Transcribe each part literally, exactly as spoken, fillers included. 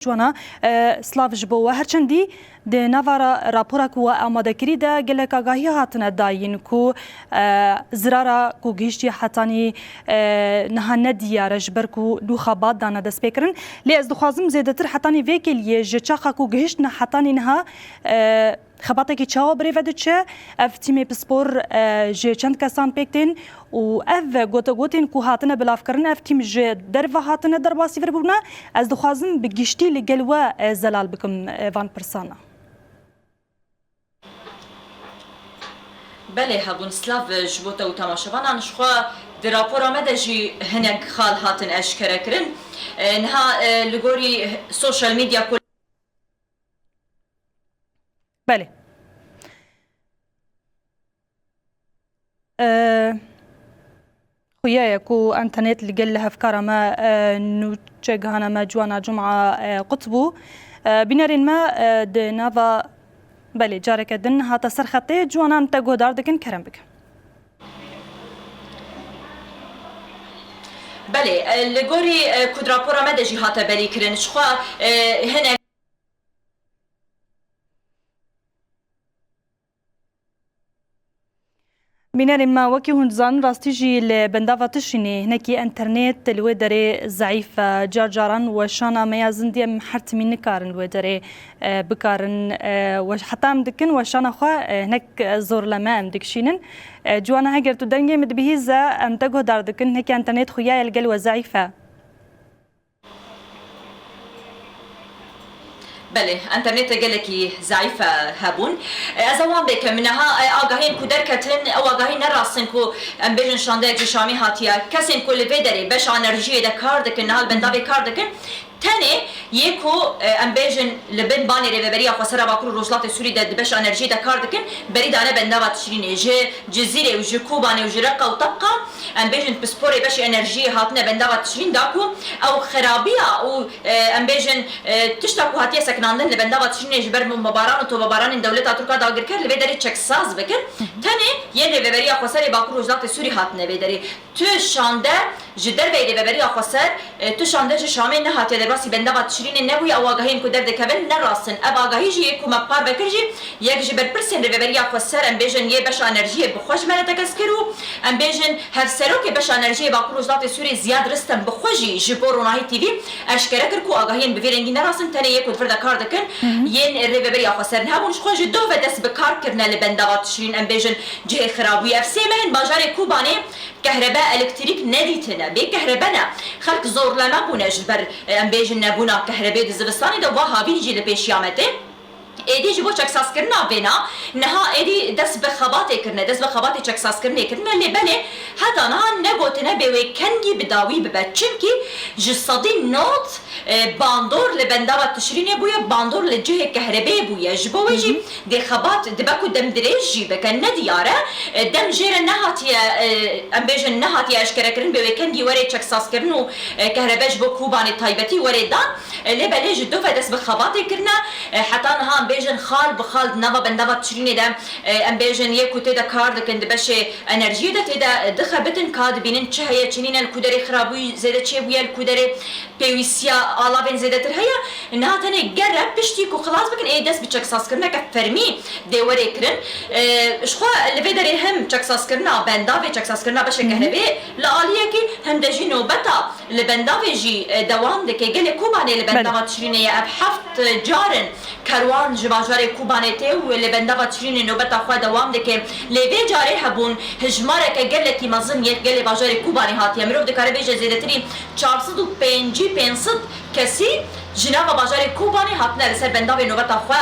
Ciwana, e, silav ji bo we. Her çendî di nava ra-, rapora ku we amade kirî de gelek agahî hatine dayîn ku, e, zirara ku gihiştiye hetanî, e, niha ne diyar e, ji ber ku nû xebat dane destpêkirin. Lê ez dixwazim zêdetir hetanî vê kêliyê ji çaxa ku gihiştine hetanî niha, e, xebatekî çawa bi rê ve diçe? Ev tîmê pispor, e, ji çend kesan pêk tên û ev gotegotên ku hatine bilavkirin, ev tîm ji derve hatine derbasî vir bûne? Ez dixwazim bi giştî li gel we, e, zelal bikim, e, van pirsana. Belê, hebûn silav ji bo te û temaşevanan. Ji xwe di rapora me de jî hinek xal hatin eşkere kirin. E, niha, e, li gorî social media ku Belê. Ee, xuya ye ku enternet li gel li hevkara me, e, nûçegihana me Ciwana Cuma, e, qut bû. E, bînerên me, e, di nava, belê, careke din hate ser xetê. Ciwana, em te guhdar dikin, kerem bikin. Belê, e, li gorî, e, ku di rapora me de jî hate belî kirin, ji xwe, e, hinek Bînerên me, wekî hûn dizanin, rastî jî li bendava Tişrînê hinekî enternet li wê derê zeîf e. Car caran weşana me ya zindî em her timî nikarin li wê derê, e, bikarin, e, weş-, heta em dikin weşana xwe, e, hinek zorleme em dikişînin. E, Ciwana, heger tu dengê min dibihîze, em te guhdar dikin, hinekî enternet xuya ye, li gel we zeîf e. Belê, enternetê gelekî zeîf e hebûn. Ez ê wan bêkim. Niha, e, agahiyên ku derketin, ew agahî ne rast in ku em bêjin şandeyek ji Şamê hatiye. Kesên ku li vê derê beşa enerjiyê de kar dikin, niha li bendavê kar dikin, tenê yê ku, e, em bêjin li bin banê Rêveberiya Xwesera Bakur û Rojhilatê Sûrî de di beşa enerjiyê de kar dikin, berî dane bendava Tişrînê. Ji Cizîrê û ji Kobanê û ji Reqa û Tebqa, em bêjin pisporê beşê enerjiyê hatine bendava Tişrîn da ku ew xerabiya û, e, em bêjin, e, tişta ku hatiye sekinandin li bendava Tişrînê ji ber bombebaran û tovebaranên dewleta Tirk a dagirker li vê derê çeksaz bikin. Tenê yên Rêveberiya Xweserê Bakur Rojhilatê Sûrî hatine vê derê. Tu şande ji derveyî Rêveberiya Xweser, e, tu şande ji Şamê nehatiye, derbasî bendava Tişrînê nebûye, ew agahiyên ku derdikevin ne rast in. Ev agahî jî yê ku me parve kir jî yek ji berpirsên Rêveberiya Xweser, em bêjin yê beşa enerjiyê bi xwe ji me re tekez kir û em bêjin hevserokê beşa enerjiyê Bakur Rojhilatê Sûriyê Ziyad Ristem bi xwe jî ji bo Ronahî T V eşkere kir ku agahiyên bi vî rengî ne rast in, tenê yê ku di vir de kar dikin, Hı hı. yên Rêveberiya Xweser hebûn ji xwe ji dov ve dest bi kar kirine li bendava Tişrîn, em bêjin cihê xirabûyî. Ev sê meh in bajarê Kobanê kehrebe, elektrîk nedîtine, bê kehrebe ne. Xelk zorleme bûne ji ber, e, em bêjin nebûna kehrebê di zivistanê de, wa havîn jî li pêşiya me tê. Êdî ji bo çeksazkirina vêna, niha êdî dest bi xebatê kirine, dest bi xebatê çeksazkirinê kirine, lê belê heta niha negotine bê wê kengî bi dawî bibe. Çimkî ji sedî nod, e, bandor li bendava Tişrînê bûye, bandor li cihê kehrebê bûye. Ji bo wê jî Hı hı. dê xebat dibe ku dem dirêj jî bike, ne diyar e. E, dem jê re nehatiye, e, em bêjin nehatiye eşkerekirin, bê wê kengî were çeksazkirin û, e, kehrebe ji bo Kobanê taybetî were dan. E, lê belê ji dov ve dest bi xebatê kirine. E, heta niha em bêjin xal bi xal di nava bendava Tişrînê de, e, em bêjin yê ku tê de kar dikin di beşê enerjiyê de tê de, e, dixebitin ka dibînin çi heye çi nîne, li ku derê xirabûyî zêde çêbûye, li ku derê pêwîstiya alavên zêdetir heye. Niha tenê gere piştî ku xilas bikin, ê dest bi çeksazkirineke fermî dê werê kirin. E, ji xwe li vê derê hem çeksazkirina bendavê, çeksazkirina beşê Hı hı. kehrevê li aliyekî, hem de jî nobeta li bendavê jî, e, dewam dike. Gelê Kobanê li Belê. bendava Tişrînê ye. Ev heft carin kerwan ji bajarê Kobanê tê û li bendava Tişrînê nobeta xwe dewam dike. Lê vê carê hebûn hejmareke gelekî mezin yek gelê bajarê Kobanê hatiye. Mirov dikare bêje zêdetirî çar sed û pêncî pênc sed kesî ji nava bajarê Kobanê hatine li ser bendavê nobeta xwe,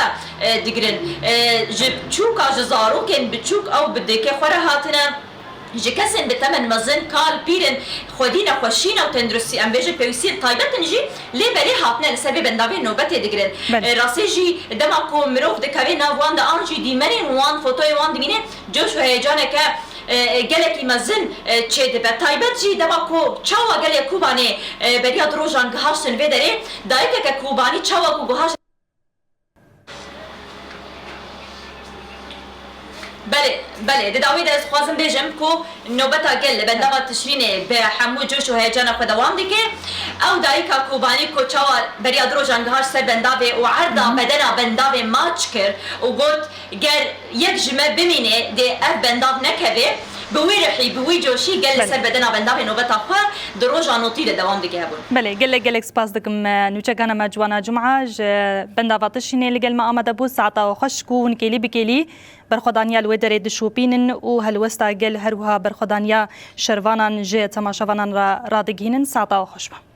e, digirin. E, ji çûka, ji zarokên biçûk ew bi dikê xwe re hatine. Ji kesên bi temen mezin, kal, pîr in, xwedî nexweşî ne û tenduristî, em bêjin pêwîstiyên taybet in jî, lê belê hatine li ser vê bendavê nobetê digirin. Belê. E, rastî jî dema ku mirov dikeve nav wan de an jî dîmenên wan, fotoyê wan dimîne, coş û heyecaneke, e, gelekî mezin, e, çêdibe. Taybet jî dema ku çawa gelê Kobanê, e, beriya du rojan gihaştin vê derê, dayikeke Kobanî çawa ku gihaşt Belê, Belê, di dawî de ez dixwazim bêjim ku nobeta gel li bendava Tişrînê bi hemû coş û heyecana xwe dewam dike. Ew dayika Kobanî ku çawa beriya du rojan gihişt ser bendavê û erda bedena bendavê maç kir û got, ger yek ji me bimîne dê ev bendav nekeve, bi wî rihî, bi wî coşî gel li ser bedena bendavê nobeta xwe di roja notî de dewam dike hebûn. Belê, gelek gelek spas dikim, e, nûçegana me Ciwana Cuma ji bendava Tişrînê li gel me amade bû. Saeta we xweş ku hûn kêlî bi kêlî berxwedaniya li wê derê dişopînin û helwesta gel her wiha berxwedaniya şervanan ji temaşevanan re radigihînin. Saeta we xweş be.